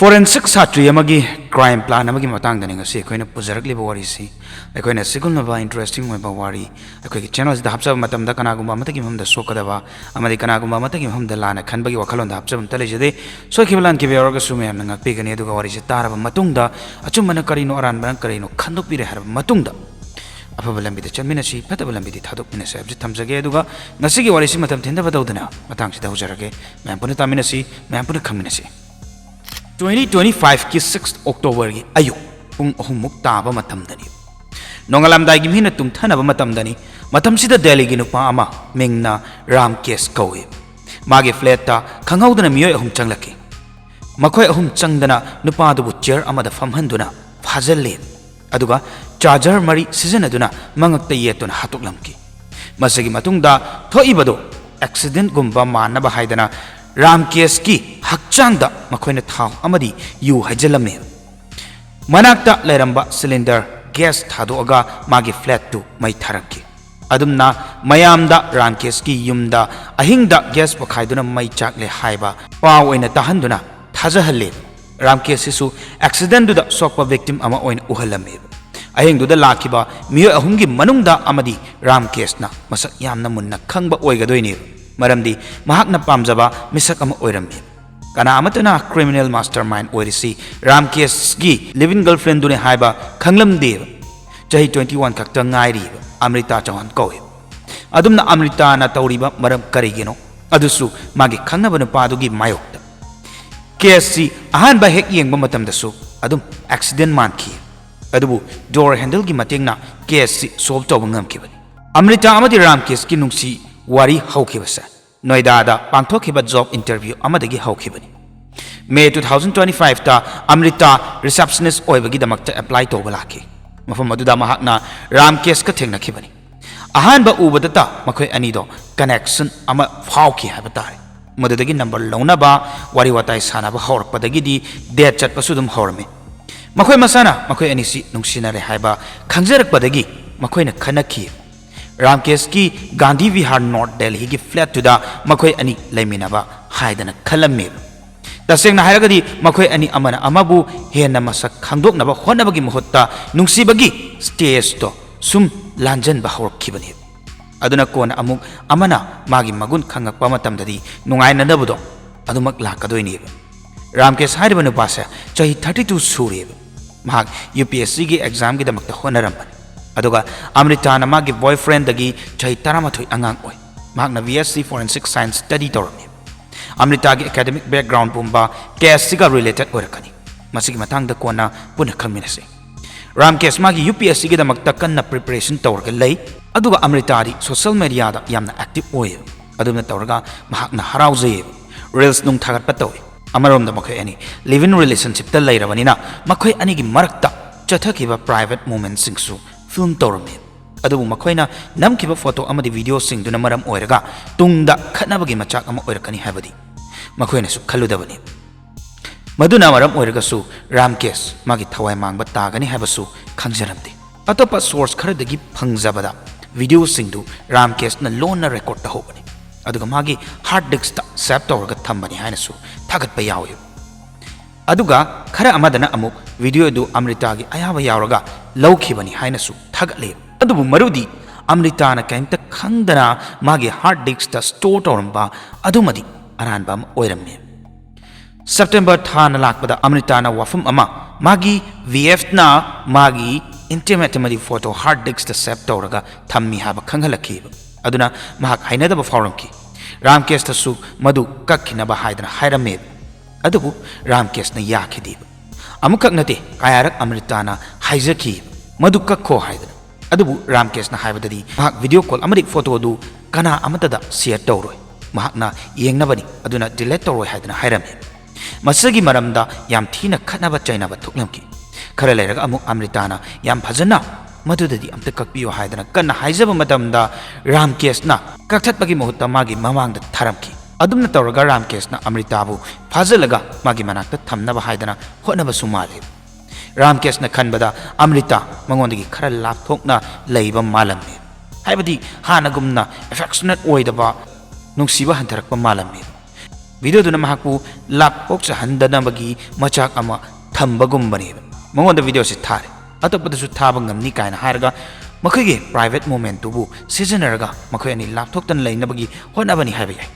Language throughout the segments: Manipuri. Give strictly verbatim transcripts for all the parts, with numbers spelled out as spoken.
Forensic ꯁꯥꯇ꯭ꯔꯤ ꯑꯃꯒꯤ crime plan ꯑꯃꯒꯤ ꯃꯇꯥꯡꯗꯅꯤ ꯉꯁꯤ ꯑꯩꯈꯣꯏꯅ ꯄꯨꯖꯔꯛꯂꯤꯕ ꯋꯥꯔꯤꯁꯤ꯫ ꯑꯩꯈꯣꯏꯅ ꯁꯤꯒꯨꯝꯂꯕ interesting ꯑꯣꯏꯕ ꯋꯥꯔꯤ ꯑꯩꯈꯣꯏꯒꯤ channel ꯑꯁꯤꯗ ꯍꯥꯞꯆꯕ ꯃꯇꯝꯗ ꯀꯅꯥꯒꯨꯝꯕ ꯑꯃꯠꯇꯒꯤ ꯃꯐꯝꯗ ꯁꯣꯛꯀꯗꯕ ꯑꯃꯗꯤ ꯀꯅꯥꯒꯨꯝꯕ ꯑꯃꯠꯇꯒꯤ ꯃꯐꯝꯗ ꯂꯥꯟꯅ ꯈꯟꯕꯒꯤ ꯋꯥꯈꯜꯂꯣꯟꯗ ꯍꯥꯞꯆꯕ ꯑꯃꯠꯇ ꯂꯩꯖꯗꯦ꯫ ꯁꯣꯏꯈꯤꯕ ꯂꯥꯟꯈꯤꯕ ꯌꯥꯎꯔꯒꯁꯨ ꯃꯌꯥꯝꯅ ꯉꯥꯛꯄꯤꯒꯅꯤ꯫ ꯑꯗꯨꯒ ꯋꯥꯔꯤꯁꯤ ꯇꯥꯔꯕ ꯃꯇꯨꯡꯗ ꯑꯆꯨꯝꯕꯅ ꯀꯔꯤꯅꯣ, ꯑꯔꯥꯟꯕꯅ ꯀꯔꯤꯅꯣ ꯈꯟꯗꯣꯛꯄꯤꯔꯦ ꯍꯥꯏꯔꯕ ꯃꯇꯨꯡꯗ ꯑꯐꯕ ꯂꯝꯕꯤꯗ ꯆꯠꯃꯤꯟꯅꯁꯤ, ꯐꯠꯇꯕ ꯂꯝꯕꯤꯗꯤ ꯊꯥꯗꯣꯛꯃꯤꯟꯅꯁꯤ ꯍꯥꯏꯕꯁꯤ ꯊꯝꯖꯒꯦ꯫ ꯑꯗꯨꯒ ꯉꯁꯤꯒꯤ ꯋꯥꯔꯤꯁꯤ ꯃꯇꯝ ꯊꯤꯟꯊꯕ ꯇꯧꯗꯅ ꯃꯇꯥꯡꯁꯤꯗ ꯍꯧꯖꯔꯒꯦ꯫ ꯃꯌꯥꯝ ꯄꯨꯟꯅ ꯇꯥꯃꯤꯟꯅꯁꯤ, ꯃꯌꯥꯝ ꯄꯨꯟꯅ ꯈꯪꯃꯤꯟꯅꯁꯤ꯫ Twenty twenty five ꯀꯤ sixth October ꯒꯤ ꯑꯌꯨꯛ ꯄꯨꯡ ꯑꯍꯨꯝꯃꯨꯛ ꯇꯥꯕ ꯃꯇꯝꯗꯅꯤ꯫ ꯅꯣꯡꯉꯥꯜꯂꯝꯗꯥꯏꯒꯤ ꯃꯤꯅ ꯇꯨꯝꯊꯅꯕ ꯃꯇꯝꯗꯅꯤ꯫ ꯃꯇꯝꯁꯤꯗ ꯗꯦꯜꯂꯤꯒꯤ ꯅꯨꯄꯥ ꯑꯃ ꯃꯤꯡꯅ ꯔꯥꯝꯀꯦꯁ ꯀꯧꯏ꯫ ꯃꯥꯒꯤ flat ꯇ ꯈꯪꯍꯧꯗꯅ ꯃꯤꯑꯣꯏ ꯑꯍꯨꯝ ꯆꯪꯂꯛꯈꯤ꯫ ꯃꯈꯣꯏ ꯑꯍꯨꯝ ꯆꯪꯗꯅ ꯅꯨꯄꯥꯗꯨꯕꯨ chair ꯑꯃꯗ ꯐꯝꯍꯟꯗꯨꯅ ꯐꯥꯖꯤꯜꯂꯦ꯫ ꯑꯗꯨꯒ charger ꯃꯔꯤ ꯁꯤꯖꯤꯟꯅꯗꯨꯅ ꯃꯉꯛꯇ ꯌꯦꯠꯇꯨꯅ ꯍꯥꯠꯇꯣꯛꯂꯝꯈꯤ꯫ ꯃꯁꯤꯒꯤ ꯃꯇꯨꯡꯗ ꯊꯣꯛꯏꯕꯗꯨ accident ꯒꯨꯝꯕ ꯃꯥꯟꯅꯕ ꯍꯥꯏꯗꯅ ꯔꯥꯝꯀꯦꯁꯀꯤ ꯍꯛꯆꯥꯡꯗ ꯃꯈꯣꯏꯅ ꯊꯥꯎ ꯑꯃꯗꯤ ꯌꯨ ꯍꯩꯖꯤꯜꯂꯝꯃꯤ꯫ ꯃꯅꯥꯛꯇ ꯂꯩꯔꯝꯕ cylinder gas ꯊꯥꯗꯣꯛꯑꯒ ꯃꯥꯒꯤ flat ꯇꯨ ꯃꯩ ꯊꯥꯔꯝꯈꯤ꯫ ꯑꯗꯨꯝꯅ ꯃꯌꯥꯝꯗ ꯔꯥꯝꯀꯦꯁꯀꯤ ꯌꯨꯝꯗ ꯑꯍꯤꯡꯗ gas ꯄꯣꯈꯥꯏꯗꯨꯅ ꯃꯩ ꯆꯥꯛꯂꯦ ꯍꯥꯏꯕ ꯄꯥꯎ ꯑꯣꯏꯅ ꯇꯥꯍꯟꯗꯨꯅ ꯊꯥꯖꯍꯜꯂꯦ꯫ ꯔꯥꯝꯀꯦꯁ ꯁꯤꯁꯨ accident ꯗꯨꯗ ꯁꯣꯛꯄ victim ꯑꯃ ꯑꯣꯏꯅ ꯎꯍꯜꯂꯝꯃꯦ꯫ ꯑꯍꯤꯡꯗꯨꯗ ꯂꯥꯛꯈꯤꯕ ꯃꯤꯑꯣꯏ ꯑꯍꯨꯝꯒꯤ ꯃꯅꯨꯡꯗ ꯑꯃꯗꯤ ꯔꯥꯝꯀꯦꯁꯅ ꯃꯁꯛ ꯌꯥꯝꯅ ꯃꯨꯟꯅ ꯈꯪꯕ ꯑꯣꯏꯒꯗꯣꯏꯅꯦꯕ, ꯃꯔꯝꯗꯤ ꯃꯍꯥꯛꯅ ꯄꯥꯝꯖꯕ ꯃꯤꯁꯛ ꯑꯃ ꯑꯣꯏꯔꯝꯃꯤ꯫ ꯀꯅꯥ ꯑꯃꯠꯇꯅ criminal mastermind ꯑꯣꯏꯔꯤꯁꯤ ꯔꯥꯝꯀꯦꯁꯀꯤ live-in girlfriend ꯗꯨꯅꯤ ꯍꯥꯏꯕ ꯈꯪꯂꯝꯗꯦꯕ꯫ ꯆꯍꯤ twenty one ꯈꯛꯇ ꯉꯥꯏꯔꯤꯕ ꯑꯃ꯭ꯔꯤꯇꯥ ꯆꯧꯍꯥꯟ ꯀꯧꯏ꯫ ꯑꯗꯨꯝꯅ ꯑꯃ꯭ꯔꯤꯇꯥꯅ ꯇꯧꯔꯤꯕ ꯃꯔꯝ ꯀꯔꯤꯒꯤꯅꯣ? ꯑꯗꯨꯁꯨ ꯃꯥꯒꯤ ꯈꯪꯅꯕ ꯅꯨꯄꯥꯗꯨꯒꯤ ꯃꯥꯌꯣꯛꯇ꯫ Case ꯁꯤ ꯑꯍꯥꯟꯕ ꯍꯦꯛ ꯌꯦꯡꯕ ꯃꯇꯝꯗꯁꯨ ꯑꯗꯨꯝ accident ꯃꯥꯟꯈꯤ꯫ ꯑꯗꯨꯕꯨ door handle ꯒꯤ ꯃꯇꯦꯡꯅ case ꯁꯤ solve ꯇꯧꯕ ꯉꯝꯈꯤꯕꯅꯤ꯫ ꯑꯃ꯭ꯔꯤꯇꯥ ꯑꯃꯗꯤ ꯔꯥꯝꯀꯦꯁꯀꯤ ꯅꯨꯡꯁꯤ ꯋꯥꯔꯤ ꯍꯧꯈꯤꯕꯁꯦ ꯅꯣꯏꯗꯥꯗ ꯄꯥꯡꯊꯣꯛꯈꯤꯕ job interview ꯑꯃꯗꯒꯤ ꯍꯧꯈꯤꯕꯅꯤ꯫ May two thousand twenty five ꯇ ꯑꯃ꯭ꯔꯤꯇꯥ receptionist ꯑꯣꯏꯕꯒꯤꯗꯃꯛꯇ apply ꯇꯧꯕ ꯂꯥꯛꯈꯤ꯫ ꯃꯐꯝ ꯑꯗꯨꯗ ꯃꯍꯥꯛꯅ ꯔꯥꯝꯀꯦꯁꯀ ꯊꯦꯡꯅꯈꯤꯕꯅꯤ꯫ ꯑꯍꯥꯟꯕ ꯎꯕꯗꯇ ꯃꯈꯣꯏ ꯑꯅꯤꯗꯣ connection ꯑꯃ ꯐꯥꯎꯈꯤ ꯍꯥꯏꯕ ꯇꯥꯔꯦ꯫ ꯃꯗꯨꯗꯒꯤ number ꯂꯧꯅꯕ, ꯋꯥꯔꯤ ꯋꯥꯇꯥꯏ ꯁꯥꯟꯅꯕ ꯍꯧꯔꯛꯄꯗꯒꯤꯗꯤ date ꯆꯠꯄꯁꯨ ꯑꯗꯨꯝ ꯍꯧꯔꯝꯃꯤ꯫ ꯃꯈꯣꯏ ꯃꯁꯥꯅ ꯃꯈꯣꯏ ꯑꯅꯤꯁꯤ ꯅꯨꯡꯁꯤꯅꯔꯦ ꯍꯥꯏꯕ ꯈꯪꯖꯔꯛꯄꯗꯒꯤ ꯃꯈꯣꯏꯅ ꯈꯟꯅꯈꯤ꯫ ꯔꯥꯝꯀꯦꯁꯀꯤ ꯒꯥꯟꯙꯤ ꯚꯤꯍꯥꯔ ꯅꯣꯔꯠ ꯗꯦꯜꯍꯤꯒꯤ flat ꯇꯨꯗ ꯃꯈꯣꯏ ꯑꯅꯤ ꯂꯩꯃꯤꯟꯅꯕ ꯍꯥꯏꯗꯅ ꯈꯜꯂꯝꯃꯤ꯫ ꯇꯁꯦꯡꯅ ꯍꯥꯏꯔꯒꯗꯤ ꯃꯈꯣꯏ ꯑꯅꯤ ꯑꯃꯅ ꯑꯃꯕꯨ ꯍꯦꯟꯅ ꯃꯁꯛ ꯈꯪꯗꯣꯛꯅꯕ ꯍꯣꯠꯅꯕꯒꯤ ꯃꯍꯨꯠꯇ ꯅꯨꯡꯁꯤꯕꯒꯤ stageꯇꯣ ꯁꯨꯝ ꯂꯥꯟꯖꯟꯕ ꯍꯧꯔꯛꯈꯤꯕꯅꯤ꯫ ꯑꯗꯨꯅ ꯀꯣꯟꯅ ꯑꯃꯨꯛ ꯑꯃꯅ ꯃꯥꯒꯤ ꯃꯒꯨꯟ ꯈꯪꯉꯛꯄ ꯃꯇꯝꯗꯗꯤ ꯅꯨꯡꯉꯥꯏꯅꯗꯕꯗꯣ ꯑꯗꯨꯃꯛ ꯂꯥꯛꯀꯗꯣꯏꯅꯦꯕ꯫ ꯔꯥꯝꯀꯦꯁ ꯍꯥꯏꯔꯤꯕ ꯅꯨꯄꯥꯁꯦ ꯆꯍꯤ thirty two ꯁꯨꯔꯦꯕ꯫ ꯃꯍꯥꯛ UPSCꯒꯤ examꯒꯤꯗꯃꯛꯇ ꯍꯣꯠꯅꯔꯝꯕꯅꯤ꯫ ꯑꯗꯨꯒ ꯑꯃ꯭ꯔꯤꯇꯥꯅ ꯃꯥꯒꯤ boyfriendꯗꯒꯤ ꯆꯍꯤ ꯇꯔꯥꯃꯥꯊꯣꯏ ꯑꯉꯥꯡ ꯑꯣꯏ꯫ ꯃꯍꯥꯛꯅ VSC Forensic Science study ꯇꯧꯔꯝꯃꯤ꯫ ꯑꯃ꯭ꯔꯤꯇꯥꯒꯤ academic background ꯄꯨꯝꯕ caseꯁꯤꯒ related ꯑꯣꯏꯔꯛꯀꯅꯤ꯫ ꯃꯁꯤꯒꯤ ꯃꯇꯥꯡꯗ ꯀꯣꯟꯅ ꯄꯨꯟꯅ ꯈꯪꯃꯤꯟꯅꯁꯤ꯫ ꯔꯥꯝꯀꯦꯁ ꯃꯥꯒꯤ UPSCꯒꯤꯗꯃꯛꯇ ꯀꯟꯅ preparation ꯇꯧꯔꯒ ꯂꯩ꯫ ꯑꯗꯨꯒ ꯑꯃ꯭ꯔꯤꯇꯥꯗꯤ social mediaꯗ ꯌꯥꯝꯅ active ꯑꯣꯏꯌꯦꯕ꯫ ꯑꯗꯨꯝꯅ ꯇꯧꯔꯒ ꯃꯍꯥꯛꯅ ꯍꯔꯥꯎꯖꯩꯌꯦꯕ꯫ Reels ꯅꯨꯡ ꯊꯥꯒꯠꯄ ꯇꯧꯏ꯫ ꯑꯃꯔꯣꯝꯗ ꯃꯈꯣꯏ ꯑꯅꯤ live-in relationshipꯇ ꯂꯩꯔꯕꯅꯤꯅ ꯃꯈꯣꯏ ꯑꯅꯤꯒꯤ ꯃꯔꯛꯇ ꯆꯠꯊꯈꯤꯕ private momentꯁꯤꯡꯁꯨ film ꯇꯧꯔꯝꯃꯤ꯫ ꯑꯗꯨꯕꯨ ꯃꯈꯣꯏꯅ ꯅꯝꯈꯤꯕ photo ꯑꯃꯗꯤ videoꯁꯤꯡꯗꯨꯅ ꯃꯔꯝ ꯑꯣꯏꯔꯒ ꯇꯨꯡꯗ ꯈꯠꯅꯕꯒꯤ ꯃꯆꯥꯛ ꯑꯃ ꯑꯣꯏꯔꯛꯀꯅꯤ ꯍꯥꯏꯕꯗꯤ ꯃꯈꯣꯏꯅꯁꯨ ꯈꯜꯂꯨꯗꯕꯅꯤ꯫ ꯃꯗꯨꯅ ꯃꯔꯝ ꯑꯣꯏꯔꯒꯁꯨ ꯔꯥꯝꯀꯦꯁ ꯃꯥꯒꯤ ꯊꯋꯥꯏ ꯃꯥꯡꯕ ꯇꯥꯒꯅꯤ ꯍꯥꯏꯕꯁꯨ ꯈꯪꯖꯔꯝꯗꯦ꯫ ꯑꯇꯣꯞꯄ source ꯈꯔꯗꯒꯤ ꯐꯪꯖꯕꯗ videoꯁꯤꯡꯗꯨ ꯔꯥꯝꯀꯦꯁꯅ ꯂꯣꯟꯅ record ꯇꯧꯍꯧꯕꯅꯤ꯫ ꯑꯗꯨꯒ ꯃꯥꯒꯤ hard diskꯇ save ꯇꯧꯔꯒ ꯊꯝꯕꯅꯤ ꯍꯥꯏꯅꯁꯨ ꯊꯥꯒꯠꯄ ꯌꯥꯎꯏ꯫ ꯑꯗꯨꯒ ꯈꯔ ꯑꯃꯗꯅ ꯑꯃꯨꯛ videoꯗꯨ ꯑꯃ꯭ꯔꯤꯇꯥꯒꯤ ꯑꯌꯥꯕ ꯌꯥꯎꯔꯒ ꯂꯧꯈꯤꯕꯅꯤ ꯍꯥꯏꯅꯁꯨ ꯊꯥꯒꯠꯂꯤ꯫ ꯑꯗꯨꯕꯨ ꯃꯔꯨꯗꯤ ꯑꯃ꯭ꯔꯤꯇꯥꯅ ꯀꯔꯤꯝꯇ ꯈꯪꯗꯅ ꯃꯥꯒꯤ hard diskꯇ store ꯇꯧꯔꯝꯕ ꯑꯗꯨꯃꯗꯤ ꯑꯔꯥꯟꯕ ꯑꯃ ꯑꯣꯏꯔꯝꯃꯤ꯫ September ꯊꯥꯅ ꯂꯥꯛꯄꯗ ꯑꯃ꯭ꯔꯤꯇꯥꯅ ꯋꯥꯐꯝ ꯑꯃ ꯃꯥꯒꯤ VFꯅ ꯃꯥꯒꯤ intimate ꯑꯃꯗꯤ photo hard diskꯇ save ꯇꯧꯔꯒ ꯊꯝꯃꯤ ꯍꯥꯏꯕ ꯈꯪꯍꯜꯂꯛꯈꯤꯕ ꯑꯗꯨꯅ ꯃꯍꯥꯛ ꯍꯩꯅꯗꯕ ꯐꯥꯎꯔꯝꯈꯤ꯫ ꯔꯥꯝꯀꯦꯁꯇꯁꯨ ꯃꯗꯨ ꯀꯛꯈꯤꯅꯕ ꯍꯥꯏꯗꯅ ꯍꯥꯏꯔꯝꯃꯦꯕ꯫ ꯑꯗꯨꯕꯨ ꯔꯥꯝꯀꯦꯁꯅ ꯌꯥꯈꯤꯗꯦꯕ꯫ ꯑꯃꯨꯛꯈꯛ ꯅꯠꯇꯦ, ꯀꯌꯥꯔꯛ ꯑꯃ꯭ꯔꯤꯇꯥꯅ ꯍꯥꯏꯖꯈꯤ ꯃꯗꯨ ꯀꯛꯈꯣ ꯍꯥꯏꯗꯅ꯫ ꯑꯗꯨꯕꯨ ꯔꯥꯝꯀꯦꯁꯅ ꯍꯥꯏꯕꯗꯗꯤ ꯃꯍꯥꯛ video call ꯑꯃꯗꯤ photoꯗꯨ ꯀꯅꯥ ꯑꯃꯠꯇꯗ share ꯇꯧꯔꯣꯏ, ꯃꯍꯥꯛꯅ ꯌꯦꯡꯅꯕꯅꯤ, ꯑꯗꯨꯅ delete ꯇꯧꯔꯣꯏ ꯍꯥꯏꯗꯅ ꯍꯥꯏꯔꯝꯃꯤ꯫ ꯃꯁꯤꯒꯤ ꯃꯔꯝꯗ ꯌꯥꯝ ꯊꯤꯅ ꯈꯠꯅꯕ ꯆꯩꯅꯕ ꯊꯣꯛꯂꯝꯈꯤ꯫ ꯈꯔ ꯂꯩꯔꯒ ꯑꯃꯨꯛ ꯑꯃ꯭ꯔꯤꯇꯥꯅ ꯌꯥꯝ ꯐꯖꯅ ꯃꯗꯨꯗꯗꯤ ꯑꯝꯇ ꯀꯛꯄꯤꯌꯨ ꯍꯥꯏꯗꯅ ꯀꯟꯅ ꯍꯥꯏꯖꯕ ꯃꯇꯝꯗ ꯔꯥꯝꯀꯦꯁꯅ ꯀꯛꯊꯠꯄꯒꯤ ꯃꯍꯨꯠꯇ ꯃꯥꯒꯤ ꯃꯃꯥꯡꯗ ꯊꯥꯔꯝꯈꯤ꯫ ꯑꯗꯨꯝꯅ ꯇꯧꯔꯒ ꯔꯥꯝꯀꯦꯁꯅ ꯑꯃ꯭ꯔꯤꯇꯥꯕꯨ ꯐꯥꯖꯤꯜꯂꯒ ꯃꯥꯒꯤ ꯃꯅꯥꯛꯇ ꯊꯝꯅꯕ ꯍꯥꯏꯗꯅ ꯍꯣꯠꯅꯕꯁꯨ ꯃꯥꯜꯂꯤ꯫ ꯔꯥꯝꯀꯦꯁꯅ ꯈꯟꯕꯗ ꯑꯃ꯭ꯔꯤꯇꯥ ꯃꯉꯣꯟꯗꯒꯤ ꯈꯔ ꯂꯥꯞꯊꯣꯛꯅ ꯂꯩꯕ ꯃꯥꯜꯂꯝꯃꯤ꯫ ꯍꯥꯏꯕꯗꯤ ꯍꯥꯟꯅꯒꯨꯝꯅ affectionate ꯑꯣꯏꯗꯕ, ꯅꯨꯡꯁꯤꯕ ꯍꯟꯊꯔꯛꯄ ꯃꯥꯜꯂꯝꯃꯤ꯫ ꯚꯤꯗꯤꯑꯣꯗꯨꯅ ꯃꯍꯥꯛꯄꯨ ꯂꯥꯞꯊꯣꯛꯆꯍꯟꯗꯅꯕꯒꯤ ꯃꯆꯥꯛ ꯑꯃ ꯊꯝꯕꯒꯨꯝꯕꯅꯦꯕ꯫ ꯃꯉꯣꯟꯗ ꯚꯤꯗꯤꯑꯣꯁꯤ ꯊꯥꯔꯦ, ꯑꯇꯣꯞꯄꯗꯁꯨ ꯊꯥꯕ ꯉꯝꯅꯤ ꯀꯥꯏꯅ ꯍꯥꯏꯔꯒ ꯃꯈꯣꯏꯒꯤ private momentꯇꯨꯕꯨ ꯁꯤꯖꯤꯟꯅꯔꯒ ꯃꯈꯣꯏ ꯑꯅꯤ ꯂꯥꯞꯊꯣꯛꯇꯅ ꯂꯩꯅꯕꯒꯤ ꯍꯣꯠꯅꯕꯅꯤ ꯍꯥꯏꯕ ꯌꯥꯏ꯫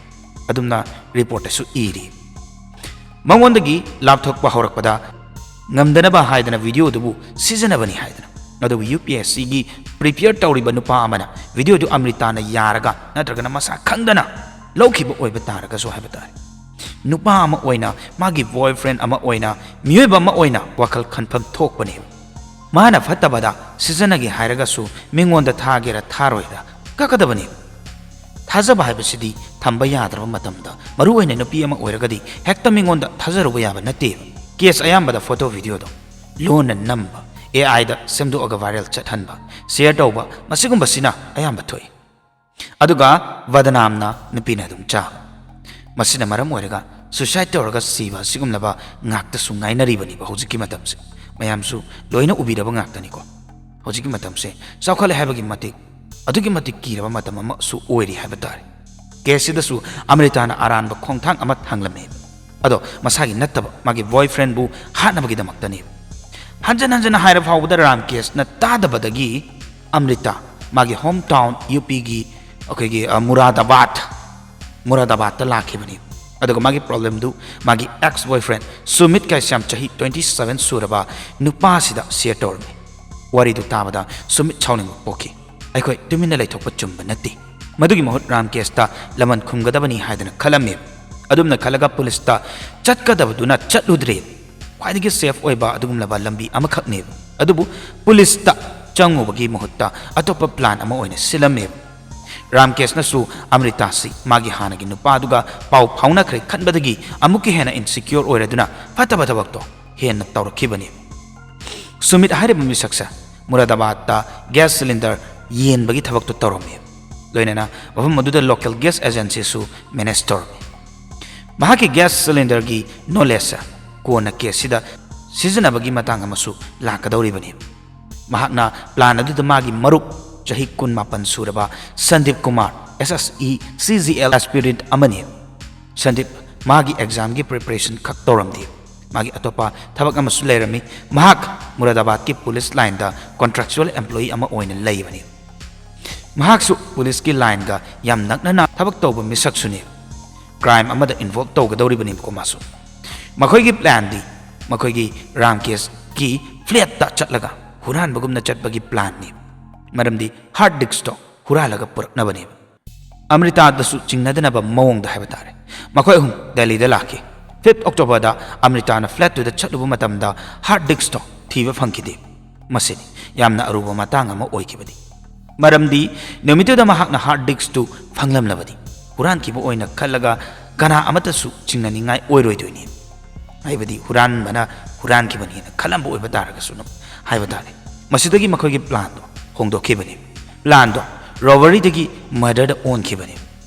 ꯑꯗꯨꯝꯅ ꯔꯤꯄꯣꯔꯠꯇꯁꯨ ꯏꯔꯤ꯫ ꯃꯉꯣꯟꯗꯒꯤ ꯂꯥꯞꯊꯣꯛꯄ ꯍꯧꯔꯛꯄꯗ ꯉꯝꯗꯅꯕ ꯍꯥꯏꯗꯅ ꯚꯤꯗꯤꯑꯣꯗꯨꯕꯨ ꯁꯤꯖꯤꯟꯅꯕꯅꯤ ꯍꯥꯏꯗꯅ꯫ ꯑꯗꯨꯕꯨ UPSCꯒꯤ prepare ꯇꯧꯔꯤꯕ ꯅꯨꯄꯥ ꯑꯃꯅ ꯚꯤꯗꯤꯑꯣꯗꯨ ꯑꯃ꯭ꯔꯤꯇꯥꯅ ꯌꯥꯔꯒ ꯅꯠꯇ꯭ꯔꯒꯅ ꯃꯁꯥ ꯈꯪꯗꯅ ꯂꯧꯈꯤꯕ ꯑꯣꯏꯕ ꯇꯥꯔꯒꯁꯨ ꯍꯥꯏꯕ ꯇꯥꯔꯦ, ꯅꯨꯄꯥ ꯑꯃ ꯑꯣꯏꯅ, ꯃꯥꯒꯤ boyfriend ꯑꯃ ꯑꯣꯏꯅ, ꯃꯤꯑꯣꯏꯕ ꯑꯃ ꯑꯣꯏꯅ ꯋꯥꯈꯜ ꯈꯟꯐꯝ ꯊꯣꯛꯄꯅꯦꯕ꯫ ꯃꯥꯅ ꯐꯠꯇꯕꯗ ꯁꯤꯖꯤꯟꯅꯒꯦ ꯍꯥꯏꯔꯒꯁꯨ ꯃꯤꯉꯣꯟꯗ ꯊꯥꯒꯦꯔꯥ ꯊꯥꯔꯣꯏꯔꯥ ꯀꯛꯀꯗꯕꯅꯦꯕ꯫ ꯊꯥꯖꯕ ꯍꯥꯏꯕꯁꯤꯗꯤ ꯊꯝꯕ ꯌꯥꯗ꯭ꯔꯕ ꯃꯇꯝꯗ, ꯃꯔꯨ ꯑꯣꯏꯅ ꯅꯨꯄꯤ ꯑꯃ ꯑꯣꯏꯔꯒꯗꯤ ꯍꯦꯛꯇ ꯃꯤꯉꯣꯟꯗ ꯊꯥꯖꯔꯨꯕ ꯌꯥꯕ ꯅꯠꯇꯦꯕ꯫ Case ꯑꯌꯥꯝꯕꯗ photo videoꯗꯣ ꯂꯣꯟꯅ ꯅꯝꯕ, AIꯗ ꯁꯦꯝꯗꯣꯛꯑꯒ viral ꯆꯠꯍꯟꯕ, share ꯇꯧꯕ, ꯃꯁꯤꯒꯨꯝꯕꯁꯤꯅ ꯑꯌꯥꯝꯕ ꯊꯣꯛꯏ꯫ ꯑꯗꯨꯒ ꯕꯗꯅꯥꯝꯅ ꯅꯨꯄꯤꯅ ꯑꯗꯨꯝ ꯆꯥꯕ꯫ ꯃꯁꯤꯅ ꯃꯔꯝ ꯑꯣꯏꯔꯒ suicide ꯇꯧꯔꯒ ꯁꯤꯕ ꯑꯁꯤꯒꯨꯝꯂꯕ ꯉꯥꯛꯇꯁꯨ ꯉꯥꯏꯅꯔꯤꯕꯅꯦꯕ ꯍꯧꯖꯤꯛꯀꯤ ꯃꯇꯝꯁꯦ꯫ ꯃꯌꯥꯝꯁꯨ ꯂꯣꯏꯅ ꯎꯕꯤꯔꯕ ꯉꯥꯛꯇꯅꯤꯀꯣ꯫ ꯍꯧꯖꯤꯛꯀꯤ ꯃꯇꯝꯁꯦ ꯆꯥꯎꯈꯠꯂꯦ ꯍꯥꯏꯕꯒꯤ ꯃꯇꯤꯛ ꯑꯗꯨꯛꯀꯤ ꯃꯇꯤꯛ ꯀꯤꯔꯕ ꯃꯇꯝ ꯑꯃꯁꯨ ꯑꯣꯏꯔꯤ ꯍꯥꯏꯕ ꯇꯥꯔꯦ꯫ Caseꯁꯤꯗꯁꯨ ꯑꯃ꯭ꯔꯤꯇꯥꯅ ꯑꯔꯥꯟꯕ ꯈꯣꯡꯊꯥꯡ ꯑꯃ ꯊꯥꯡꯂꯝꯃꯦ꯫ ꯑꯗꯣ ꯃꯁꯥꯒꯤ ꯅꯠꯇꯕ, ꯃꯥꯒꯤ boyfriendꯕꯨ ꯍꯥꯠꯅꯕꯒꯤꯗꯃꯛꯇꯅꯦꯕ꯫ ꯍꯟꯖꯟ ꯍꯟꯖꯟꯅ ꯍꯥꯏꯔ ꯐꯥꯎꯕꯗ ꯔꯥꯝꯀꯦꯁꯅ ꯇꯥꯗꯕꯗꯒꯤ ꯑꯃ꯭ꯔꯤꯇꯥ ꯃꯥꯒꯤ home town UPꯒꯤ ꯑꯩꯈꯣꯏꯒꯤ, ꯑ, ꯃꯨꯔꯥꯗꯥꯕꯥꯗ, ꯃꯨꯔꯥꯗꯥꯕꯥꯗꯇ ꯂꯥꯛꯈꯤꯕꯅꯤ꯫ ꯑꯗꯨꯒ ꯃꯥꯒꯤ problemꯗꯨ ꯃꯥꯒꯤ ex boyfriend ꯁꯨꯃꯤꯠ ꯀꯥꯏꯁ꯭ꯌꯥꯝ, ꯆꯍꯤ twenty seven ꯁꯨꯔꯕ ꯅꯨꯄꯥꯁꯤꯗ share ꯇꯧꯔꯝꯃꯤ꯫ ꯋꯥꯔꯤꯗꯨ ꯇꯥꯕꯗ ꯁꯨꯃꯤꯠ ꯁꯥꯎꯅꯤꯡꯕ ꯄꯣꯛꯈꯤ꯫ ꯑꯩꯈꯣꯏ ꯇꯨꯃꯤꯟꯅ ꯂꯩꯊꯣꯛꯄ ꯆꯨꯝꯕ ꯅꯠꯇꯦ꯫ ꯃꯗꯨꯒꯤ ꯃꯍꯨꯠ ꯔꯥꯝꯀꯦꯁꯇ ꯂꯃꯟ ꯈꯨꯝꯒꯗꯕꯅꯤ ꯍꯥꯏꯗꯅ ꯈꯜꯂꯝꯃꯤ꯫ ꯑꯗꯨꯝꯅ ꯈꯜꯂꯒ ꯄꯨꯂꯤꯁꯇ ꯆꯠꯀꯗꯕꯗꯨꯅ ꯆꯠꯂꯨꯗ꯭ꯔꯦ꯫ ꯈ꯭ꯋꯥꯏꯗꯒꯤ safe ꯑꯣꯏꯕ ꯑꯗꯨꯒꯨꯝꯂꯕ ꯂꯝꯕꯤ ꯑꯃꯈꯛꯅꯦꯕ꯫ ꯑꯗꯨꯕꯨ ꯄꯨꯂꯤꯁꯇ ꯆꯪꯉꯨꯕꯒꯤ ꯃꯍꯨꯠꯇ ꯑꯇꯣꯞꯄ plan ꯑꯃ ꯑꯣꯏꯅ ꯁꯤꯜꯂꯝꯃꯦꯕ꯫ ꯔꯥꯝꯀꯦꯁꯅꯁꯨ ꯑꯃ꯭ꯔꯤꯇꯥꯁꯤ ꯃꯥꯒꯤ ꯍꯥꯟꯅꯒꯤ ꯅꯨꯄꯥꯗꯨꯒ ꯄꯥꯎ ꯐꯥꯎꯅꯈ꯭ꯔꯦ ꯈꯟꯕꯗꯒꯤ ꯑꯃꯨꯛꯀ ꯍꯦꯟꯅ insecure ꯑꯣꯏꯔꯗꯨꯅ ꯐꯠꯇꯕ ꯊꯕꯛꯇꯣ ꯍꯦꯟꯅ ꯇꯧꯔꯛꯈꯤꯕꯅꯤ꯫ ꯁꯨꯃꯤꯠ ꯍꯥꯏꯔꯤꯕ ꯃꯤꯁꯛꯁꯦ ꯃꯨꯔꯥꯗꯥꯕꯥꯗꯇ gas cylinder ꯌꯦꯟꯕꯒꯤ ꯊꯕꯛꯇꯨ ꯇꯧꯔꯝꯃꯤ꯫ ꯂꯣꯏꯅꯅ ꯃꯐꯝ ꯑꯗꯨꯗ local gas agencyꯁꯨ manage ꯇꯧꯔꯝꯃꯤ꯫ ꯃꯍꯥꯛꯀꯤ gas cylinderꯒꯤ knowledgeꯁꯦ ꯀꯣꯟꯅ caseꯁꯤꯗ ꯁꯤꯖꯤꯟꯅꯕꯒꯤ ꯃꯇꯥꯡ ꯑꯃꯁꯨ ꯂꯥꯛꯀꯗꯧꯔꯤꯕꯅꯤ꯫ ꯃꯍꯥꯛꯅ plan ꯑꯗꯨꯗ ꯃꯥꯒꯤ ꯃꯔꯨꯞ, ꯆꯍꯤ ꯀꯨꯟꯃꯥꯄꯟ ꯁꯨꯔꯕ Sandeep Kumar, SSC CGL aspirant ꯑꯃꯅꯤ꯫ ꯁꯟꯗꯤꯞ ꯃꯥꯒꯤ ꯑꯦꯛꯖꯥꯝꯒꯤ ꯄ꯭ꯔꯤꯄꯦꯔꯦꯁꯟ ꯈꯛ ꯇꯧꯔꯝꯗꯦ꯫ ꯃꯥꯒꯤ ꯑꯇꯣꯞꯄ ꯊꯕꯛ ꯑꯃꯁꯨ ꯂꯩꯔꯝꯃꯤ꯫ ꯃꯍꯥꯛ ꯃꯨꯔꯥꯗꯥꯕꯥꯗꯀꯤ ꯄꯨꯂꯤꯁ ꯂꯥꯏꯟꯗ ꯀꯣꯟꯇ꯭ꯔꯦꯛꯆꯨꯋꯦꯜ ꯑꯦꯝꯄ꯭ꯂꯣꯌꯤ ꯑꯃ ꯑꯣꯏꯅ ꯂꯩꯕꯅꯤ꯫ ꯃꯍꯥꯛꯁꯨ ꯄꯨꯂꯤꯁꯀꯤ ꯂꯥꯏꯟꯒ ꯌꯥꯝ ꯅꯛꯅꯅ ꯊꯕꯛ ꯇꯧꯕ ꯃꯤꯁꯛꯁꯨꯅꯤ꯫ ꯀ꯭ꯔꯥꯏꯝ ꯑꯃꯗ ꯏꯟꯚꯣꯜꯕ ꯇꯧꯒꯗꯧꯔꯤꯕꯅꯦꯕꯀꯣ ꯃꯥꯁꯨ꯫ ꯃꯈꯣꯏꯒꯤ ꯄ꯭ꯂꯥꯟꯗꯤ ꯃꯈꯣꯏꯒꯤ ꯔꯥꯝꯀꯦꯁꯀꯤ ꯐ꯭ꯂꯦꯠꯇ ꯆꯠꯂꯒ ꯍꯨꯔꯥꯟꯕꯒꯨꯝꯅ ꯆꯠꯄꯒꯤ ꯄ꯭ꯂꯥꯟꯅꯤ꯫ ꯃꯔꯝꯗꯤ ꯍꯥꯔꯗ ꯗꯤꯛꯁꯇꯣ ꯍꯨꯔꯥꯜꯂꯒ ꯄꯨꯔꯛꯅꯕꯅꯦꯕ꯫ ꯑꯃ꯭ꯔꯤꯇꯥꯗꯁꯨ ꯆꯤꯡꯅꯗꯅꯕ ꯃꯑꯣꯡꯗ ꯍꯥꯏꯕ ꯇꯥꯔꯦ꯫ ꯃꯈꯣꯏ ꯑꯍꯨꯝ ꯗꯦꯜꯂꯤꯗ ꯂꯥꯛꯈꯤ꯫ ꯐꯤꯐ ꯑꯣꯛꯇꯣꯕꯔꯗ ꯑꯃ꯭ꯔꯤꯇꯥꯅ ꯐ꯭ꯂꯦꯠꯇꯨꯗ ꯆꯠꯂꯨꯕ ꯃꯇꯝꯗ ꯍꯥꯔꯗ ꯗꯤꯛꯁꯇꯣ ꯊꯤꯕ ꯐꯪꯈꯤꯗꯦ꯫ ꯃꯁꯤꯅꯤ ꯌꯥꯝꯅ ꯑꯔꯨꯕ ꯃꯇꯥꯡ ꯑꯃ ꯑꯣꯏꯈꯤꯕꯅꯤ꯫ ꯃꯔꯝꯗꯤ ꯅꯨꯃꯤꯠꯇꯨꯗ ꯃꯍꯥꯛꯅ ꯍꯥꯔꯗ ꯗꯤꯛꯁꯇꯨ ꯐꯪꯂꯝꯂꯕꯗꯤ ꯍꯨꯔꯥꯟꯈꯤꯕ ꯑꯣꯏꯅ ꯈꯜꯂꯒ ꯀꯅꯥ ꯑꯃꯠꯇꯁꯨ ꯆꯤꯡꯅꯅꯤꯡꯉꯥꯏ ꯑꯣꯏꯔꯣꯏꯗꯣꯏꯅꯤ꯫ ꯍꯥꯏꯕꯗꯤ ꯍꯨꯔꯥꯟꯕꯅ ꯍꯨꯔꯥꯟꯈꯤꯕꯅꯤꯅ ꯈꯜꯂꯝꯕ ꯑꯣꯏꯕ ꯇꯥꯔꯒꯁꯨ ꯍꯥꯏꯕ ꯇꯥꯔꯦ꯫ ꯃꯁꯤꯗꯒꯤ ꯃꯈꯣꯏꯒꯤ ꯄ꯭ꯂꯥꯟꯗꯣ ꯍꯣꯡꯗꯣꯛꯈꯤꯕꯅꯤ꯫ ꯄ꯭ꯂꯥꯟꯗꯣ ꯔꯣꯕꯔꯤꯗꯒꯤ ꯃꯔꯗꯔꯗ ꯑꯣꯟꯈꯤꯕꯅꯤ꯫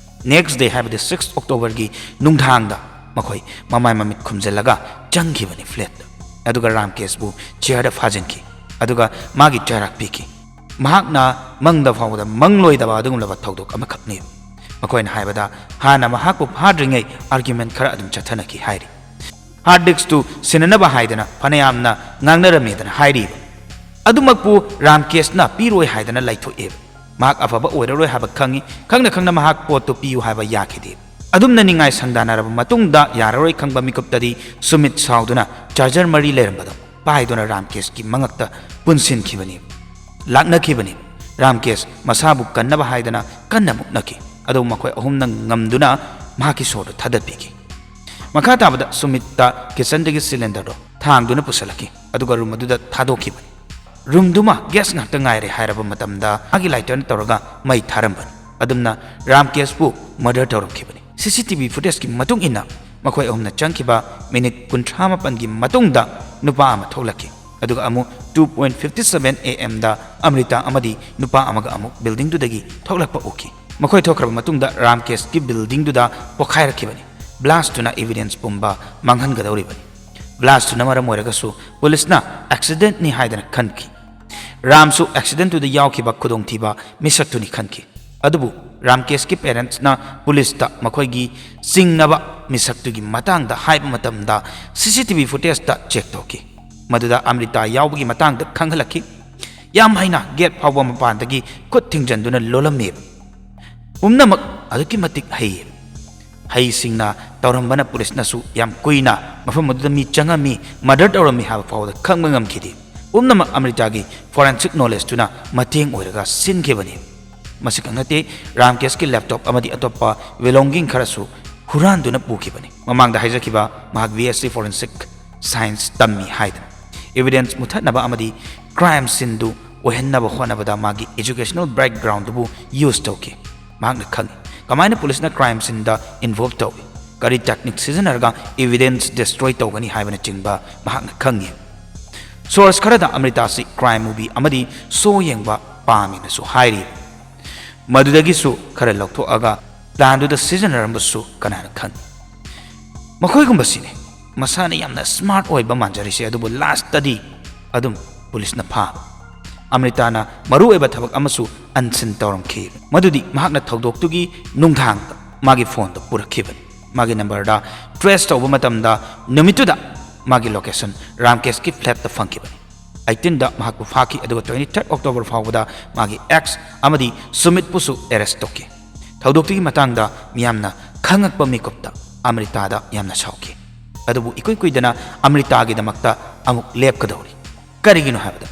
ꯅꯦꯛꯁ ꯗꯦ, ꯍꯥꯏꯕꯗꯤ ꯁꯤꯛꯁ ꯑꯣꯛꯇꯣꯕꯔꯒꯤ ꯅꯨꯡꯗꯥꯡꯗ ꯃꯈꯣꯏ ꯃꯃꯥꯏ ꯃꯃꯤꯠ ꯈꯨꯝꯖꯤꯜꯂꯒ ꯆꯪꯈꯤꯕꯅꯤ ꯐ꯭ꯂꯦꯠꯇ꯫ ꯑꯗꯨꯒ ꯔꯥꯝꯀꯦꯁꯄꯨ ꯆꯤꯌꯔꯗ ꯐꯥꯖꯤꯟꯈꯤ꯫ ꯑꯗꯨꯒ ꯃꯥꯒꯤ ꯆꯩꯔꯥꯛ ꯄꯤꯈꯤ꯫ ꯃꯍꯥꯛꯅ ꯃꯪꯗ ꯐꯥꯎꯕꯗ ꯃꯪꯂꯣꯏꯗꯕ ꯑꯗꯨꯒꯨꯝꯂꯕ ꯊꯧꯗꯣꯛ ꯑꯃꯈꯛꯅꯤ꯫ ꯃꯈꯣꯏꯅ ꯍꯥꯏꯕꯗ ꯍꯥꯟꯅ ꯃꯍꯥꯛꯄꯨ ꯐꯥꯗ꯭ꯔꯤꯉꯩ ꯑꯥꯔꯒ꯭ꯌꯨꯃꯦꯟ ꯈꯔ ꯑꯗꯨꯝ ꯆꯠꯊꯅꯈꯤ ꯍꯥꯏꯔꯤ꯫ ꯍꯥꯔꯗ ꯗꯤꯛꯁꯇꯨ ꯁꯤꯟꯅꯅꯕ ꯍꯥꯏꯗꯅ ꯐꯅꯌꯥꯝꯅ ꯉꯥꯡꯅꯔꯝꯃꯦꯗꯅ ꯍꯥꯏꯔꯤꯕ꯫ ꯑꯗꯨꯃꯛꯄꯨ ꯔꯥꯝꯀꯦꯁꯅ ꯄꯤꯔꯣꯏ ꯍꯥꯏꯗꯅ ꯂꯩꯊꯣꯛꯑꯦꯕ꯫ ꯃꯍꯥꯛ ꯑꯐꯕ ꯑꯣꯏꯔꯔꯣꯏ ꯍꯥꯏꯕ ꯈꯪꯉꯤ, ꯈꯪꯅ ꯈꯪꯅ ꯃꯍꯥꯛ ꯄꯣꯠꯇꯨ ꯄꯤꯌꯨ ꯍꯥꯏꯕ ꯌꯥꯈꯤꯗꯦ꯫ ꯑꯗꯨꯝꯅ ꯅꯤꯡꯉꯥꯏ ꯁꯪꯗꯥꯅꯔꯕ ꯃꯇꯨꯡꯗ ꯌꯥꯔꯔꯣꯏ ꯈꯪꯕ ꯃꯤꯀꯨꯞꯇꯗꯤ ꯁꯨꯃꯤꯠ ꯁꯥꯎꯗꯨꯅ ꯆꯥꯔꯖꯔ ꯃꯔꯤ ꯂꯩꯔꯝꯕꯗꯣ ꯄꯥꯏꯗꯨꯅ ꯔꯥꯝꯀꯦꯁꯀꯤ ꯃꯉꯛꯇ ꯄꯨꯟꯁꯤꯟꯈꯤꯕꯅꯤ꯫ ꯂꯥꯛꯅꯈꯤꯕꯅꯤ꯫ ꯔꯥꯝꯀꯦꯁ ꯃꯁꯥꯕꯨ ꯀꯟꯅꯕ ꯍꯥꯏꯗꯅ ꯀꯟꯅ ꯃꯨꯛꯅꯈꯤ꯫ ꯑꯗꯨꯕꯨ ꯃꯈꯣꯏ ꯑꯍꯨꯝꯅ ꯉꯝꯗꯨꯅ ꯃꯍꯥꯛꯀꯤ ꯁꯣꯔꯗꯨ ꯊꯥꯗꯠꯄꯤꯈꯤ꯫ ꯃꯈꯥ ꯇꯥꯕꯗ ꯁꯨꯃꯤꯠꯇ ꯀꯤꯆꯟꯗꯒꯤ ꯁꯤꯂꯤꯟꯗꯔꯗꯣ ꯊꯥꯡꯗꯨꯅ ꯄꯨꯁꯜꯂꯛꯈꯤ꯫ ꯑꯗꯨꯒ ꯔꯨꯝ ꯑꯗꯨꯗ ꯊꯥꯗꯣꯛꯈꯤꯕꯅꯤ꯫ ꯔꯨꯝꯗꯨꯃ ꯒ꯭ꯌꯥꯁ ꯉꯥꯛꯇ ꯉꯥꯏꯔꯦ ꯍꯥꯏꯔꯕ ꯃꯇꯝꯗ ꯃꯥꯒꯤ ꯂꯥꯏꯇꯔꯅ ꯇꯧꯔꯒ ꯃꯩ ꯊꯥꯔꯝꯕꯅꯤ꯫ ꯑꯗꯨꯝꯅ ꯔꯥꯝꯀꯦꯁꯄꯨ ꯃꯔꯗꯔ ꯇꯧꯔꯝꯈꯤꯕꯅꯤ꯫ ꯁꯤ ꯁꯤ ꯇꯤ ꯚꯤ ꯐꯨꯇꯦꯖꯀꯤ ꯃꯇꯨꯡ ꯏꯟꯅ ꯃꯈꯣꯏ ꯑꯍꯨꯝꯅ ꯆꯪꯈꯤꯕ ꯃꯤꯅꯤꯠ ꯀꯨꯟꯊ꯭ꯔꯥ ꯃꯥꯄꯟꯒꯤ ꯃꯇꯨꯡꯗ ꯅꯨꯄꯥ ꯑꯃ ꯊꯣꯛꯂꯛꯈꯤ꯫ ꯑꯗꯨꯒ ꯑꯃꯨꯛ two point fifty seven A M ꯗ ꯑꯃ꯭ꯔꯤꯇꯥ ꯑꯃꯗꯤ ꯅꯨꯄꯥ ꯑꯃꯒ ꯑꯃꯨꯛ ꯕꯤꯜꯗꯤꯡꯗꯨꯗꯒꯤ ꯊꯣꯛꯂꯛꯄ ꯎꯈꯤ꯫ ꯃꯈꯣꯏ ꯊꯣꯛꯈ꯭ꯔꯕ ꯃꯇꯨꯡꯗ ꯔꯥꯝꯀꯦꯁꯀꯤ ꯕꯤꯜꯗꯤꯡꯗꯨꯗ ꯄꯣꯈꯥꯏꯔꯛꯈꯤꯕꯅꯤ꯫ ꯕ꯭ꯂꯥꯁꯇꯨꯅ ꯏꯚꯤꯗꯦꯟꯁ ꯄꯨꯝꯕ ꯃꯥꯡꯍꯟꯒꯗꯧꯔꯤꯕꯅꯤ꯫ ꯕ꯭ꯂꯥꯁꯇꯨꯅ ꯃꯔꯝ ꯑꯣꯏꯔꯒꯁꯨ ꯄꯨꯂꯤꯁꯅ ꯑꯦꯛꯁꯤꯗꯦꯟꯠꯅꯤ ꯍꯥꯏꯗꯅ ꯈꯟꯈꯤ꯫ ꯔꯥꯝꯁꯨ ꯑꯦꯛꯁꯤꯗꯦꯟꯠꯇꯨꯗ ꯌꯥꯎꯈꯤꯕ ꯈꯨꯗꯣꯡꯊꯤꯕ ꯃꯤꯁꯛꯇꯨꯅꯤ ꯈꯟꯈꯤ꯫ ꯑꯗꯨꯕꯨ ꯔꯥꯝꯀꯦꯁꯀꯤ ꯄꯦꯔꯦꯟꯁꯅ ꯄꯨꯂꯤꯁꯇ ꯃꯈꯣꯏꯒꯤ ꯆꯤꯡꯅꯕ ꯃꯤꯁꯛꯇꯨꯒꯤ ꯃꯇꯥꯡꯗ ꯍꯥꯏꯕ ꯃꯇꯝꯗ, ꯁꯤ ꯁꯤ ꯇꯤ ꯚꯤ ꯐꯨꯇꯦꯖꯇ ꯆꯦꯛ ꯇꯧꯈꯤ꯫ ꯃꯗꯨꯗ ꯑꯃ꯭ꯔꯤꯇꯥ ꯌꯥꯎꯕꯒꯤ ꯃꯇꯥꯡꯗ ꯈꯪꯍꯜꯂꯛꯈꯤ꯫ ꯌꯥꯝ ꯍꯩꯅ ꯒꯦꯠ ꯐꯥꯎꯕ ꯃꯄꯥꯟꯗꯒꯤ ꯈꯨꯠ ꯊꯤꯡꯖꯤꯟꯗꯨꯅ ꯂꯣꯜꯂꯝꯃꯦꯕ꯫ ꯄꯨꯝꯅꯃꯛ ꯑꯗꯨꯛꯀꯤ ꯃꯇꯤꯛ ꯍꯩꯌꯦꯕ꯫ ꯍꯩꯁꯤꯡꯅ ꯇꯧꯔꯝꯕꯅ ꯄꯨꯂꯤꯁꯅꯁꯨ ꯌꯥꯝ ꯀꯨꯏꯅ ꯃꯐꯝ ꯑꯗꯨꯗ ꯃꯤ ꯆꯪꯉꯝꯃꯤ, ꯃꯔꯗꯔ ꯇꯧꯔꯝꯃꯤ ꯍꯥꯏꯕ ꯐꯥꯎꯕꯗ ꯈꯪꯕ ꯉꯝꯈꯤꯗꯦ꯫ ꯄꯨꯝꯅꯃꯛ ꯑꯃ꯭ꯔꯤꯇꯥꯒꯤ ꯐꯣꯔꯦꯟꯁꯤꯛ ꯅꯣꯂꯦꯖꯇꯨꯅ ꯃꯇꯦꯡ ꯑꯣꯏꯔꯒ ꯁꯤꯟꯈꯤꯕꯅꯤ꯫ ꯃꯁꯤꯈꯛ ꯅꯠꯇꯦ, ꯔꯥꯝꯀꯦꯁꯀꯤ ꯂꯦꯞꯇꯣꯞ ꯑꯃꯗꯤ ꯑꯇꯣꯞꯄ ꯕꯦꯂꯣꯡꯒꯤꯡ ꯈꯔꯁꯨ ꯍꯨꯔꯥꯟꯗꯨꯅ ꯄꯨꯈꯤꯕꯅꯤ꯫ ꯃꯃꯥꯡꯗ ꯍꯥꯏꯖꯈꯤꯕ ꯃꯍꯥꯛ B S C forensic science ꯇꯝꯃꯤ ꯍꯥꯏꯗꯅ ꯏꯕꯤꯗꯦꯟꯁ ꯃꯨꯊꯠꯅꯕ ꯑꯃꯗꯤ ꯀ꯭ꯔꯥꯏꯝ ꯁꯤꯟꯗꯨ ꯑꯣꯏꯍꯟꯅꯕ ꯍꯣꯠꯅꯕꯗ ꯃꯥꯒꯤ ꯑꯦꯖꯨꯀꯦꯁꯅꯦꯜ ꯕꯦꯛꯒ꯭ꯔꯥꯎꯟꯗꯨꯕꯨ ꯌꯨꯁ ꯇꯧꯈꯤ꯫ ꯃꯍꯥꯛꯅ ꯈꯪꯏ ꯀꯃꯥꯏꯅ ꯄꯨꯂꯤꯁꯅ ꯀ꯭ꯔꯥꯏꯝ ꯁꯤꯟꯗ ꯏꯟꯚꯣꯜꯕ ꯇꯧꯏ, ꯀꯔꯤ ꯇꯦꯛꯅꯤꯛ ꯁꯤꯖꯤꯟꯅꯔꯒ ꯏꯕꯤꯗꯦꯟꯁ ꯗꯤꯁꯇ꯭ꯔꯣꯏ ꯇꯧꯒꯅꯤ ꯍꯥꯏꯕꯅꯆꯤꯡꯕ ꯃꯍꯥꯛꯅ ꯈꯪꯏ꯫ ꯁꯣꯔꯁ ꯈꯔꯗ ꯑꯃ꯭ꯔꯤꯇꯥꯁꯤ ꯀ꯭ꯔꯥꯏꯝ ꯃꯨꯚꯤ ꯑꯃꯗꯤ ꯁꯣ ꯌꯦꯡꯕ ꯄꯥꯝꯃꯤꯅꯁꯨ ꯍꯥꯏꯔꯤ꯫ ꯃꯗꯨꯗꯒꯤꯁꯨ ꯈꯔ ꯂꯧꯊꯣꯛꯑꯒ ꯄ꯭ꯂꯥꯟꯗꯨꯗ ꯁꯤꯖꯤꯟꯅꯔꯝꯕꯁꯨ ꯀꯅꯥꯅ ꯈꯪ? ꯃꯈꯣꯏꯒꯨꯝꯕꯁꯤꯅꯤ ꯃꯁꯥꯅ ꯌꯥꯝꯅ ꯁ꯭ꯃꯥꯔꯠ ꯑꯣꯏꯕ ꯃꯥꯟꯖꯔꯤꯁꯦ, ꯑꯗꯨꯕꯨ ꯂꯥꯁꯇꯗꯤ ꯑꯗꯨꯝ ꯄꯨꯂꯤꯁꯅ ꯐꯥꯕ꯫ ꯑꯃ꯭ꯔꯤꯇꯥꯅ ꯃꯔꯨꯑꯣꯏꯕ ꯊꯕꯛ ꯑꯃꯁꯨ ꯑꯟꯁꯤꯟ ꯇꯧꯔꯝꯈꯤ, ꯃꯗꯨꯗꯤ ꯃꯍꯥꯛꯅ ꯊꯧꯗꯣꯛꯇꯨꯒꯤ ꯅꯨꯡꯗꯥꯡꯗ ꯃꯥꯒꯤ ꯐꯣꯟꯗ ꯄꯨꯔꯛꯈꯤꯕꯅꯤ꯫ ꯃꯥꯒꯤ ꯅꯝꯕꯔꯗ ꯇ꯭ꯔꯦꯁ ꯇꯧꯕ ꯃꯇꯝꯗ ꯅꯨꯃꯤꯠꯇꯨꯗ ꯃꯥꯒꯤ ꯂꯣꯀꯦꯁꯟ ꯔꯥꯝꯀꯦꯁꯀꯤ ꯐ꯭ꯂꯦꯠꯇ ꯐꯪꯈꯤꯕꯅꯤ꯫ ꯑꯩꯇꯤꯟꯗ ꯃꯍꯥꯛꯄꯨ ꯐꯥꯈꯤ, ꯑꯗꯨꯒ ꯇ꯭ꯋꯦꯟꯇꯤ ꯊꯥꯔꯠ ꯑꯣꯛꯇꯣꯕꯔ ꯐꯥꯎꯕꯗ ꯃꯥꯒꯤ ꯑꯦꯛꯁ ꯑꯃꯗꯤ ꯁꯨꯃꯤꯠꯄꯨꯁꯨ ꯑꯦꯔꯦꯁ ꯇꯧꯈꯤ꯫ ꯊꯧꯗꯣꯛꯇꯨꯒꯤ ꯃꯇꯥꯡꯗ ꯃꯤꯌꯥꯝꯅ ꯈꯪꯉꯛꯄ ꯃꯤꯀꯨꯞꯇ ꯑꯃ꯭ꯔꯤꯇꯥꯗ ꯌꯥꯝꯅ ꯁꯥꯎꯈꯤ꯫ ꯑꯗꯨꯕꯨ ꯏꯀꯨꯏ ꯀꯨꯏꯗꯅ ꯑꯃ꯭ꯔꯤꯇꯥꯒꯤꯗꯃꯛꯇ ꯑꯃꯨꯛ ꯂꯦꯞꯀꯗꯧꯔꯤ꯫ ꯀꯔꯤꯒꯤꯅꯣ ꯍꯥꯏꯕꯗ,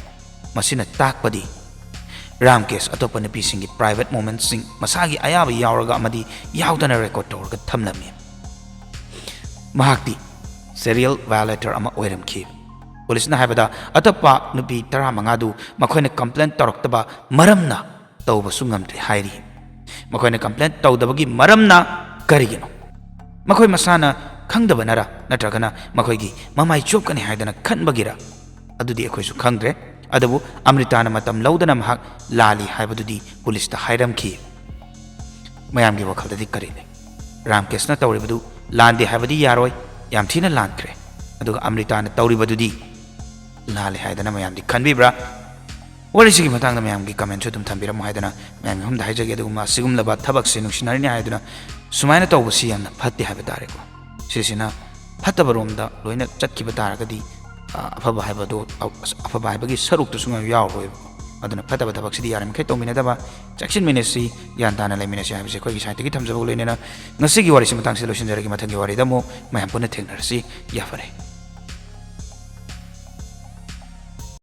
ꯃꯁꯤꯅ ꯇꯥꯛꯄꯗꯤ ꯔꯥꯝꯀꯦꯁ ꯑꯇꯣꯞꯄ ꯅꯨꯄꯤꯁꯤꯡꯒꯤ ꯄ꯭ꯔꯥꯏꯚꯦꯠ ꯃꯣꯃꯦꯟꯠꯁꯤꯡ ꯃꯁꯥꯒꯤ ꯑꯌꯥꯕ ꯌꯥꯎꯔꯒ ꯑꯃꯗꯤ ꯌꯥꯎꯗꯅ ꯔꯦꯀꯣꯔꯗ ꯇꯧꯔꯒ ꯊꯝꯂꯝꯃꯤ꯫ ꯃꯍꯥꯛꯇꯤ ꯁꯦꯔꯤꯌꯦꯜ ꯚꯥꯏꯑꯣꯂꯦꯇꯔ ꯑꯃ ꯑꯣꯏꯔꯝꯈꯤ꯫ ꯄꯨꯂꯤꯁꯅ ꯍꯥꯏꯕꯗ, ꯑꯇꯣꯞꯄ ꯅꯨꯄꯤ ꯇꯔꯥꯃꯉꯥꯗꯨ ꯃꯈꯣꯏꯅ ꯀꯝꯄ꯭ꯂꯦꯟ ꯇꯧꯔꯛꯇꯕ ꯃꯔꯝꯅ ꯇꯧꯕꯁꯨ ꯉꯝꯗ꯭ꯔꯦ ꯍꯥꯏꯔꯤ꯫ ꯃꯈꯣꯏꯅ ꯀꯝꯄ꯭ꯂꯦꯟ ꯇꯧꯗꯕꯒꯤ ꯃꯔꯝꯅ ꯀꯔꯤꯒꯤꯅꯣ? ꯃꯈꯣꯏ ꯃꯁꯥꯅ ꯈꯪꯗꯕꯅꯔ, ꯅꯠꯇ꯭ꯔꯒꯅ ꯃꯈꯣꯏꯒꯤ ꯃꯃꯥꯏ ꯆꯣꯞꯀꯅꯤ ꯍꯥꯏꯗꯅ ꯈꯟꯕꯒꯤꯔ? ꯑꯗꯨꯗꯤ ꯑꯩꯈꯣꯏꯁꯨ ꯈꯪꯗ꯭ꯔꯦ꯫ ꯑꯗꯨꯕꯨ ꯑꯃ꯭ꯔꯤꯇꯥꯅ ꯃꯇꯝ ꯂꯧꯗꯅ ꯃꯍꯥꯛ ꯂꯥꯜꯂꯤ ꯍꯥꯏꯕꯗꯨꯗꯤ ꯄꯨꯂꯤꯁꯇ ꯍꯥꯏꯔꯝꯈꯤ꯫ ꯃꯌꯥꯝꯒꯤ ꯋꯥꯈꯜꯗꯗꯤ ꯀꯔꯤ ꯂꯩ? ꯔꯥꯝꯀꯦꯁꯅ ꯇꯧꯔꯤꯕꯗꯨ ꯂꯥꯟꯗꯦ ꯍꯥꯏꯕꯗꯤ ꯌꯥꯔꯣꯏ, ꯌꯥꯝ ꯊꯤꯅ ꯂꯥꯟꯈ꯭ꯔꯦ꯫ ꯑꯗꯨꯒ ꯑꯃ꯭ꯔꯤꯇꯥꯅ ꯇꯧꯔꯤꯕꯗꯨꯗꯤ ꯂꯥꯜꯂꯦ ꯍꯥꯏꯗꯅ ꯃꯌꯥꯝꯗꯤ ꯈꯟꯕꯤꯕ꯭ꯔꯥ? ꯋꯥꯔꯤꯁꯤꯒꯤ ꯃꯇꯥꯡꯗ ꯃꯌꯥꯝꯒꯤ commentꯁꯨ ꯑꯗꯨꯝ ꯊꯝꯕꯤꯔꯝꯃꯣ ꯍꯥꯏꯗꯅ ꯃꯌꯥꯝꯒꯤ ꯃꯐꯝꯗ ꯍꯥꯏꯖꯒꯦ꯫ ꯑꯗꯨꯒꯨꯝꯕ ꯑꯁꯤꯒꯨꯝꯂꯕ ꯊꯕꯛꯁꯦ ꯅꯨꯡꯁꯤꯅꯔꯤꯅꯤ ꯍꯥꯏꯗꯨꯅ ꯁꯨꯃꯥꯏꯅ ꯇꯧꯕꯁꯤ ꯌꯥꯝꯅ ꯐꯠꯇꯦ ꯍꯥꯏꯕ ꯇꯥꯔꯦꯀꯣ꯫ ꯁꯤꯁꯤꯅ ꯐꯠꯇꯕ ꯔꯣꯝꯗ ꯂꯣꯏꯅ ꯆꯠꯈꯤꯕ ꯇꯥꯔꯒꯗꯤ, ꯑ, ꯑꯐꯕ ꯍꯥꯏꯕꯗꯣ, ꯑ, ꯑꯐꯕ ꯍꯥꯏꯕꯒꯤ ꯁꯔꯨꯛꯇꯨ ꯁꯨꯡꯌꯥꯎ ꯌꯥꯎꯔꯣꯏꯕꯀꯣ꯫ ꯑꯗꯨꯅ ꯐꯠꯇꯕ ꯊꯕꯛꯁꯤꯗꯤ ꯌꯥꯔꯤꯃꯈꯩ ꯇꯧꯃꯤꯟꯅꯗꯕ, ꯆꯦꯛꯁꯤꯟꯃꯤꯟꯅꯁꯤ, ꯒ꯭ꯌꯥꯟ ꯇꯥꯅ ꯂꯩꯃꯤꯟꯅꯁꯤ ꯍꯥꯏꯕꯁꯦ ꯑꯩꯈꯣꯏꯒꯤ sideꯇꯒꯤ ꯊꯝꯖꯕꯒ ꯂꯣꯏꯅꯅ ꯉꯁꯤꯒꯤ ꯋꯥꯔꯤꯁꯤ ꯃꯇꯥꯡꯁꯤꯗ ꯂꯣꯏꯁꯤꯟꯖꯔꯒꯦ꯫ ꯃꯊꯪꯒꯤ ꯋꯥꯔꯤꯗ ꯑꯃꯨꯛ ꯃꯌꯥꯝ ꯄꯨꯟꯅ ꯊꯦꯡꯅꯔꯁꯤ꯫ ꯌꯥꯐꯔꯦ꯫